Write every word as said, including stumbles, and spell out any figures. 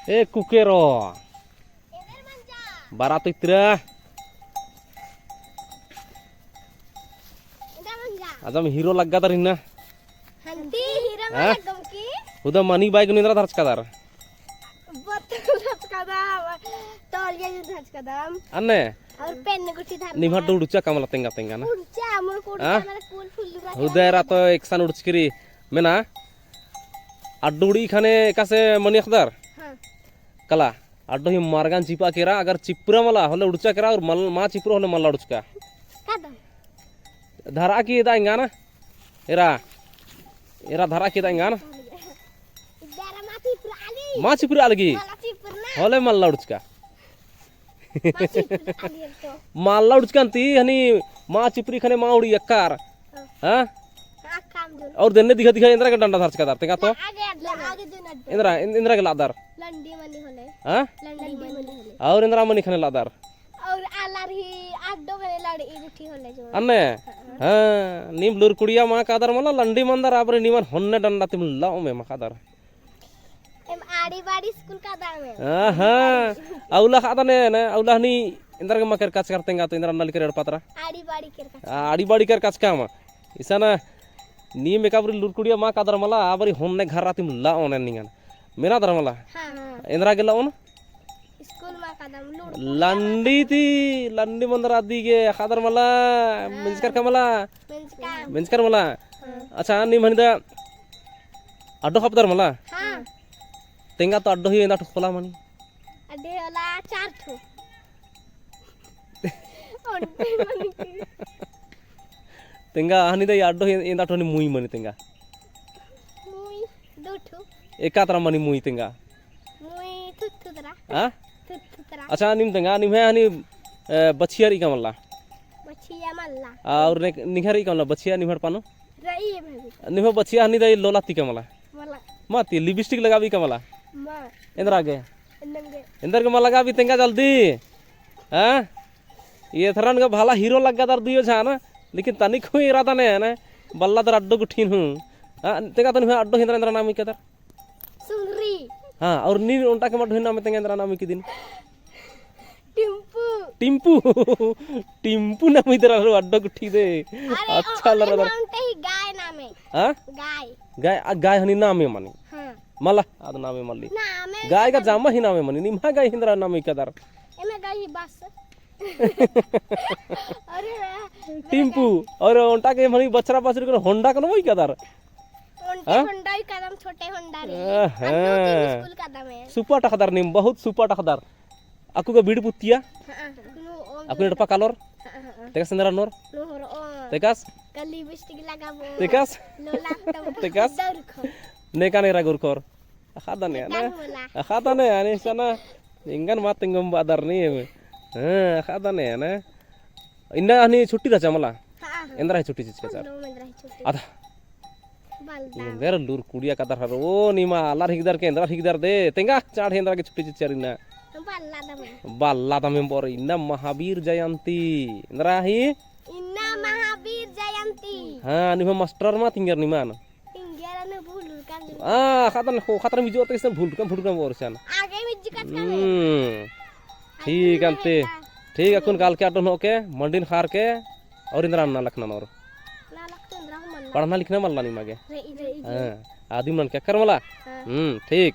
ए कुकेरो। बरा तो इतरा। अजम हीरो लग्गा दर इन्ना। हंती हीरो हाँ? लग्गम की? हुदा मनी बाइक नू एन्दरा धरचका दर। बत्तल धरचका दम। तौलिया धरचका दम। अन्ने? और पेन गुट्ठी धर। निम्है अड्डो उड़चा का मला तेंगा तेंगा ना? उड़चा, मोर को उड़चा हाँ? मला फूल फूल दुरा हुदा एरा तो एकसन उड़चकी रई। मेना? अड्डो उड़ी ख़ने एकासे मनी अख़दर? हाँ। कला, अड्डो ही मार्गन चिपा केरा, अगर चिपरा मला होले उड़चा केरा और मल-, मा चिपरो होले मल्ला उड़चका। कदम। धरा की एदा एंगा ना? एरा, एरा धरा की एदा एंगा ना? इधर मा चिपरा आली। मा चिपरा आली की? मला चिपरा ना। होले मल्ला उड़चका। मा चिपरा आली तो। मल्ला उड़चका अन्ती हनी मा चिपरी ख़ने मा उड़ी अक्कार। हाँ। हाँ? हाँ, काम जो। और देन्ने दिखा दिखा एन्दरा गे डंडा धरचका दर, तेंगा तो? आगे, आगे, आगे जो नड्डो। एन्दरा, एन-, एन्दरा गे लादर। लंडी मनी होले। हाँ? लंडी मनी होले। और एन्दरा मनी ख़ने लादर। और आलर ही अड्डो ख़ने लड़ी गुट्ठी होले जो। अन्ने? हाँ। हाँ, नीम लूरकुड़िया मा कादर मला, लंडी मंदर आबरी निमन होन्ने डंडा तिम लाओ में मा कादर। एम आड़ी बाड़ी स्कूल कादम है। आहा, अउला ख़ादने ना, अउला हनी एन्दरा गे मा केरका चिचकर तेंगा तो एन्दरा नली केर एड़पा तरा। आड़ी बाड़ी केरका चिचकर। आ, आड़ी बाड़ी केरका चिचका मा। इसन नीम एका बारी लूरकुड़िया मा कादर मला, आबरी होन्ने घर रातिम लाओ ने निंगन। मेना दर मला। हाँ। एन्दरा गे लाओ ना? स्कूल मा कादम लूर। लंडी ती, लंडी मंदर अदी गे ख़ादर मला, हाँ। मेंजकर का मला? मेंजकर। मेंजकर मला? हाँ। अच्छा, नीम हनी दा अड्डो ख़पदर मला? हाँ। तेंगा तो अड्डो ही एन्दा ठो खोला मनी? अड्डो ही होला चार ठो। ओन्टे मनी की। तेंगा हनी दा अड्डो ही एन्दा ठो हनी मुई मनी तेंगा? मुई दो ठो। एका तरा मनी मुई तेंगा? मुई थुथु तरा। हाँ? थुथु तरा। अच्छा, नीम तेंगा, निम्है हनी, ए, बछिया रई का मला? बछिया मला। आ, और ने-, निंग्है रई का मला, बछिया निम्है एड़पा नू? रई है भाभी। निम्है बछिया हनी दा लोला ती का मला? मला। मा ती, lipstick लगाबी का मला? मा। एन्दरा गे? एन्दर गे। एन्दर गे मा लगाबी तेंगा जल्दी। हाँ? एथरन गे भला हीरो लग्गा दर दुयो झन, लेकिन तनिक हूँ एरा दने ना, बल्ला दर अड्डो गुट्ठिन हूँ। हाँ, तेंगा तो निम्है अड्डो ही एन्दरा एन्दरा नाम हिकदर? सुंदरी। हाँ, और नीन ओन्टा के मड्डो ही नाम तेंगा एन्दरा नाम हिकदिन? टिम्पू। टिम्पू। टिम्पू नाम इधर आरो अड्डो गुट्ठी दे। अरे, अच्छा ओ, लगा अरे, दर। ओन्टे ही गाय नाम है। हाँ? गाय। गाय, आ, गाय हनी नाम है मनी। हाँ। मला, आद नाम है मल्ली। नाम है गाय का मतलब जामा ही नाम है मनी, निम्है गाय ही एन्दरा नाम हिकदर? एमे गाय ही बस। अरे वाह, टिम्पू, और ओन्टा के मनी बछरा बछरी कर होंडा कनो हिकदर? ओन्टे हाँ? होंडा ही कादम, छोटे होंडा रे। आहा। अब दो तीन स्कूल कादम है। सुपा टखदर नीम, बहुत सुपा टखदर। अक्कु का बीड़ी पुत्तिया? हाँ, हाँ। अक्कु एड़पा कालोर? हाँ, हाँ, हाँ। तेकस एन्दरा ननोर? ननोर ओ। तेकस? का lipstick लगाबो। तेकस? लोला तब तेकस? दौर खो। नेका नेरा गुरखोर। अख़ा दने ना? अख़ा दने आने सना। एंगन मा तेंगोम बादर नीम। हाँ, अख़ा दने ना? इन्ना हनी छुट्टी रहचा मला? हाँ, हाँ। एन्दरा ही छुट्टी चिचका चार? एन्दरा ही छुट्टी। अदा। बल्ला। एन्दर लूरकुड़िया कादर हरो, ओ निमा आलर हिकदर के एन्दरा हिकदर दे, तेंगा चाड़ ही एन्दरा गे छुट्टी चिचर इन्ना। बल्ला दमे। बल्ला दमे बोर इन्ना महावीर जयंती। एन्दरा ही? इन्ना महावीर जयंती। हाँ, निमा मास्टर मा तिंगर निमान। तिंगर ने भूल का। आ, ख़ातन हो, ख़ातन मिजो ते इसने भूल का, भूल का बोर सन। आगे मिजो का। हम्म। ठीक अन्ते। ठीक, अक्कुन काल के अड्डो नू के, मंडिन ख़ार के, और एन्दरा नना लखना ननोर। पढ़ना लिखना मल्ला निमा गे। हाँ, आदिम ननके अक्कर मला। हाँ। हम्म, ठीक।